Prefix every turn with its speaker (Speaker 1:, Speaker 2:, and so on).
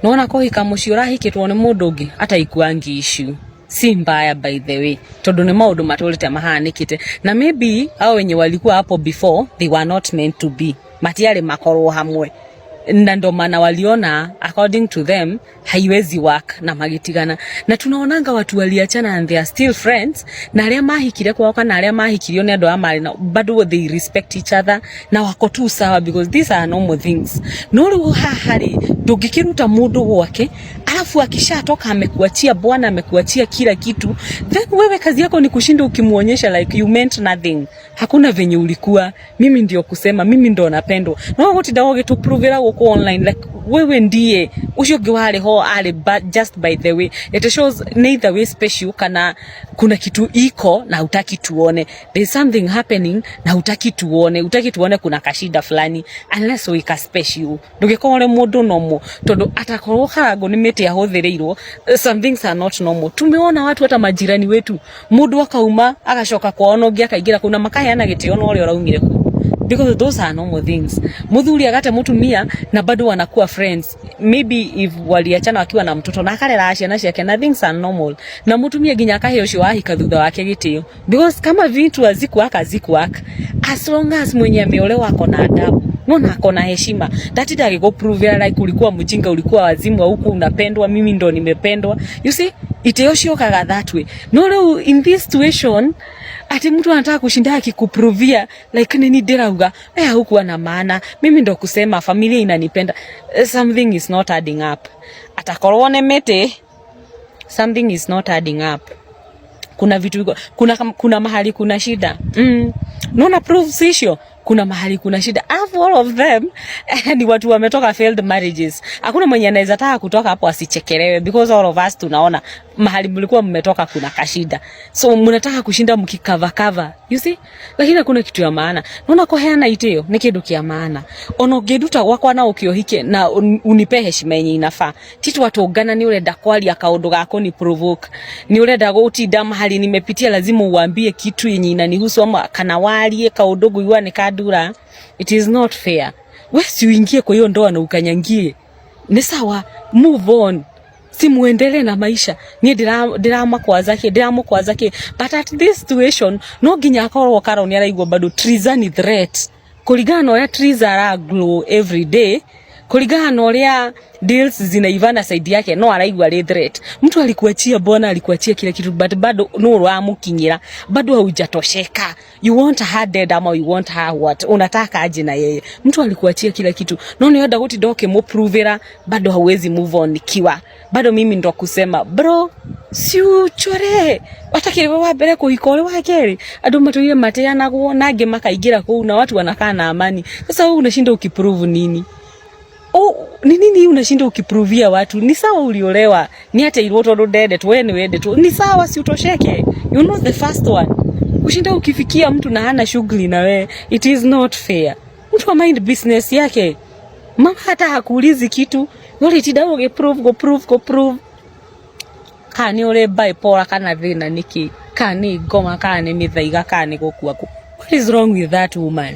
Speaker 1: Nona kũhika mũciĩ ũrahikĩtwo nĩ mũndũ ũngĩ ataikuangi issue si mbaya, by the way, tondu nĩ maũndũ matũrĩte mahanĩkĩte, na maybe hao wenye walikuwa hapo before, they were not meant to be, matiarĩ makorwo hamwe, na ndo maana waliona according to them haiwezi work na magitigana. Na tunaonanga watu waliachana and they are still friends, na arĩa mahikire kwao kana arĩa mahikirio nĩ andũ a marĩ na bado they respect each other na wako tu sawa, because these are normal things. No rĩu haha rĩ, ndũngĩkĩruta mũndũ gwake, alafu akishatoka amekuachia bwana, amekuachia kila kitu, then wewe kazi yako ni kushinda ukimuonyesha like you meant nothing, hakuna venye ulikuwa, mimi ndio kusema, mimi ndo napendwa, no gutinda ũgĩtũprovera gũkũ online like wewe ndiye ucio ũngĩ warĩ ho arĩ. But just by the way, it shows neither way special kana kuna kitu iko na hutaki tuone. There is something happening na hutaki tuone, hutaki tuone kuna kashida fulani, unless wika special. Ndũgĩkorwo ũrĩ mũndũ normal, tondũ atakorwo Karango nĩ mĩtĩ ahũthĩrĩirwo, some things are not normal. Tumeona watu, hata majirani wetu, mũndũ akauma agacoka kwao na ũngĩ akaingĩra kũu na makaheana gĩtĩo na ũrĩa ũraumire kũu, because those are normal things. Muthuri agate mutumia na bado wanakuwa friends, maybe if waliachana wakiwa na mtoto, na akarera ciana ciake na things are normal, na mutumia nginya akahe ucio wahika thutha wake gitio, because kama vitu hazikuwaka, hazikuwaka. As long as mwenye ameolewa ako na adabu no ako na heshima, ndatinda agĩgũprovera like ulikuwa mjinga, ulikuwa wazimu, huku unapendwa, mimi ndo nimependwa. You see, iteo ciokaga that way. No rĩu in this situation ati mtu anataka kushinda akikuprovia like nini ndĩrauga eh, hukuwa na maana, mimi ndo kusema, familia inanipenda. Something is not adding up. Atakorwo nĩ mĩtĩ, something is not adding up. Kuna vitu, kuna mahali kuna shida. Naona proofs icio kuna mahali kuna shida. Alafu all of them ni watu wametoka failed marriages. Hakuna mwenye anaweza taka kutoka hapo asichekelewe, because all of us tunaona mahali mlikuwa mmetoka kuna kashida, so mnataka kushinda mkicover cover, you see, lakini hakuna kitu ya maana. Naona kuheana itio ni kindu kia maana. Ona ũngĩnduta gwakwa na ũkĩũhike na unipe heshima yenye inafaa, ti twatũngana ni ũrenda kwaria kaũndũ ga kũni provoke, ni ũrenda gũtinda mahali nimepitia, lazima uambie kitu yenye inanihusu ama kana warie kaũndũ ngũigua nĩ kandura. It is not fair. We si uingie kwa hiyo ndoa na ukanyangie, ni sawa, move on, si muendelee na maisha. Niĩ ndĩramakwaza kĩ, ndĩramũkwaza kĩ? But at this situation no nginya akorwo Karo nĩ araigua bado Triza ni threat, kũringana na ũrĩa Triza ara glow every day, kũringana na ũrĩa deals zinaivana side yake, no araigua arĩ threat. Mtu alikuachia bwana, alikuachia kila kitu, but bado no ũramũkinyĩra, bado haujatosheka. You want her dead ama you want her what? Unataka aje na yeye? Mtu alikuachia kila kitu, no nĩwenda gũtinda ũkĩmũprovera bado hauwezi move on, ikiwa bado mimi ndo kusema. Bro, si uchore watakĩrĩ wa mbere kũhika ũrĩ wa kerĩ, andũ matũire mateanagwo na angĩ makaingĩra kũu na watu wanakaa na amani. Sasa wewe unashinda ukiprove nini? Oh, ni nini unashinda ukiprovia watu? Ni sawa uliolewa, ni ateirwo tondu ndendetwo, we ni wendetwo, ni sawa, si utosheke. You know the first one. Kushinda ukifikia mtu na hana shughuli na we, it is not fair. Mtu wa mind business yake, mama hata hakuulizi kitu, ũrĩtinda ũgĩprove, go prove, go prove kana nĩ ũrĩ bipolar kana thĩna nĩkĩ, kana nĩ ngoma, kana nĩ mĩthaiga, kana nĩ gũkua. What is wrong with that woman?